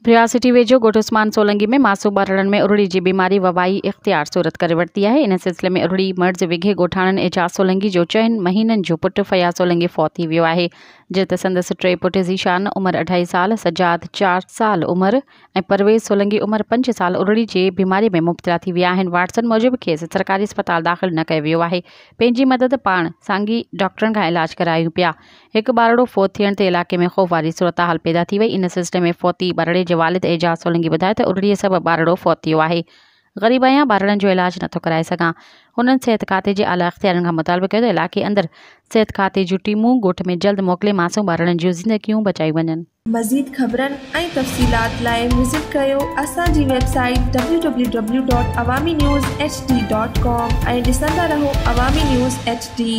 ڀرياسٽي ويجهو ڳوٺ عثمان سولنگي ۾ معصوم ٻارڙن ۾ ارڙي جي بيماري وبائي اختيار صورت ڪري ورتي آهي. ان سلسلي ۾ ارڙي مرض وگهي ڳوٺاڻن اعجاز سولنگي جو چئن مهينن جو پٽ فياض سولنگي فوت ٿي ويو آهي، جڏهن ته سندس ٽي پٽ ذيشان عمر اڍائي سال، سجاد چار سال عمر ۽ پرويز سولنگي عمر پنج سال ارڙي جي بيماري ۾ مبتلا ٿي ويا آهن. وارثن موجب کيس سرڪاري اسپتال داخل نه ڪيو ويو آهي، پنهنجي مدد پاڻ سانگي ڊاڪٽرن کان علاج ڪرايون پيا. هڪ ٻارڙو فوت ٿيڻ تي علائقي ۾ خوف واري صورتحال پيدا ٿي وئي. ان سلسلي ۾ فوتي ٻارڙي جي والد اعجاز سولنگي ٻڌايو ته ارڙيء سبب ٻارڙو فوت ٿيو آهي، غريب آهيان ٻارڙن جو علاج نٿو ڪرائي سگهان. هنن صحت کاتي جي اعليٰ اختيارين کان مطالبو ڪيو ته علائقي اندر صحت کاتي جون ٽيمون ڳوٺ ۾ جلد موڪلي معصوم ٻارڙن جون زندگيون بچايون وڃن. مزيد خبرن ۽ تفصيلات لاء وزٽ ڪريو اسان جي web site W W W dot Awami news H D dot com ۽ ڏسندا رهو عوامي نيوز ايڇ ڊي.